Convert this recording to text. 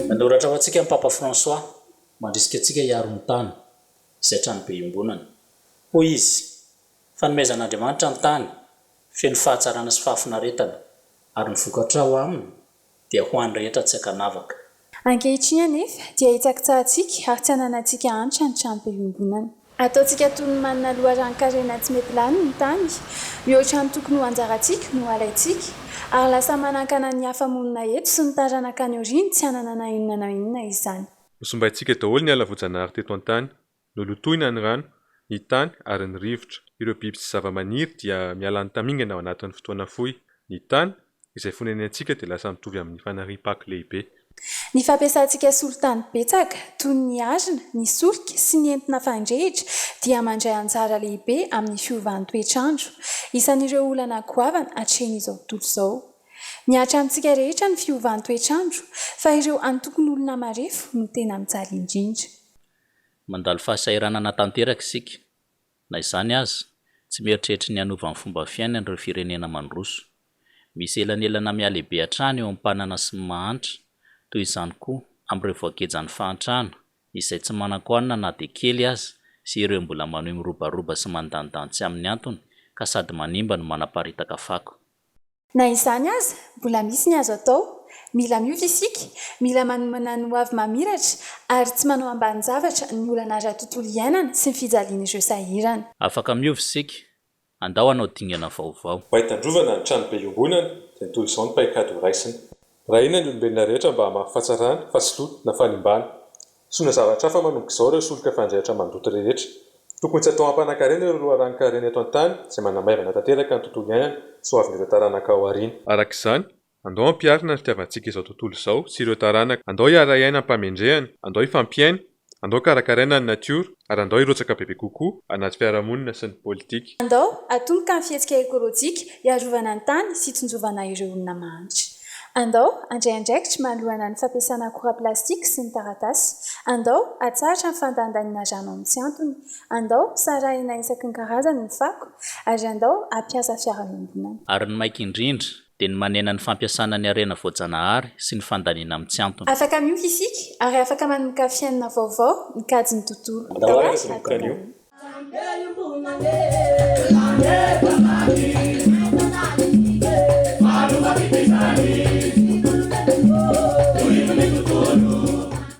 Nanoratra ho antsika ny Papa François, mandrisika antsika hiaro ny tany, izay tranobe iombonana. Hoy izy, Fanomezan'Andriamanitra ny tany, feno fahatsarana sy fahafinaretana, ary ny vokatra ao aminy dia ho an'ny rehetra tsy ankanavaka. Ankehitriny anefa dia hitsakitsahantsika ary tsy ananantsika antra ny tranobe iombonana. Ataontsika toy ny manana loharanon-karena tsy mety lany ny tany, mihoatra ny tokony ho anjarantsika no alaintsika, ary lasa manankana ny hafa monina eto sy ny taranaka any aoriany tsy hanana na inona na inona izany. Nosimbaintsika daholo ny ala voajanahary teto an-tany. Nolotoina ny rano, ny tany ary ny rivotra. Ireo biby sy zavamaniry dia miala ny tamingana ao anatin'ny fotoana fohy. Ny tany, izay fonenantsika dia lasa mitovy amin'ny fanariam-pako lehibe. Ny fampiasantsika solitany betsaka, toy ny arina, ny solika sy ny entona fandrehitra, dia mandray anjara lehibe amin'ny fiovan'ny toetr'andro. Isan'ireo olana goavana atrehin'izao tontolo izao. Mihatra amintsika rehetra ny fiovan'ny toetr'andro, fa ireo antokon'olona marefo no tena mijaly indrindra. Mandalo fahasahiranana tanteraka isika. Na izany aza, tsy mieritreritra ny hanova ny fomba fiainany ireo firenena mandroso. Misy elanelana mihalehibe hatrany eo amin'ny mpanana sy ny mahantra, toy izany koa amin'ireo voagejan'ny fahantrana, izay tsy manan-kohanina na dia kely aza, sy ireo mbola manohy mirobaroba sy mandanindany tsy amin'ny antony ka sady manimba no manaparitaka fako. Na izany aza, mbola misy ny azo atao. Mila miova isika, mila manomana ny hoavy mamiratra ary tsy manao ambanin-javatra ny olana ara-tontolo iainana sy ny fijalian'ireo sahirana. Afaka miova isika, andao hanao dingana vaovao. Mba hitandrovana ny tranobe iombonana dia ny toy izao ny paikady ho raisina. Rahina ny olombelona rehetra mba hamafy fahatsarana fa tsy loto na fanimbana. Soloina zavatra hafa manomboka izao ireo solika fandrehitra mandoto rehetra. Tokony tsy atao hampanan-karena ireo loharanon-karena eto an-tany izay manamaivana tanteraka ny tontolo iainana sy ho avin'ireo taranaka ao aoriana. Araka izany, andao hampiharina ny fitiavantsika izao tontolo izao sy ireo taranaka. Andao hiara-hiaina am-pamendrehana, andao hifampihaino, andao karakaraina ny natiora ary andao hirotsaka bebe kokoa anaty fiarahamonina sy ny politika. Andao hatomboka ny fihetsika ekolojika hiarovana ny tany sy hitsinjovana ireo olona mahantra. Andao handray andraikitra manoloana ny fampiasana akora plastika sy ny taratasy. Andao hatsahatra ny fandaniana rano amin'ny tsy antony. Andao sarahina isaky ny karazany ny fako ary andao hampiasa fiara-miombonana. Ary ny maika indrindra dia ny manena ny fampiasana ny harena voajanahary sy ny fandaniana amin'ny tsy antony. Afaka miova isika ary afaka manomboka fiainana vaovao mikajy ny tontolo. Andao ary hatomboka anio.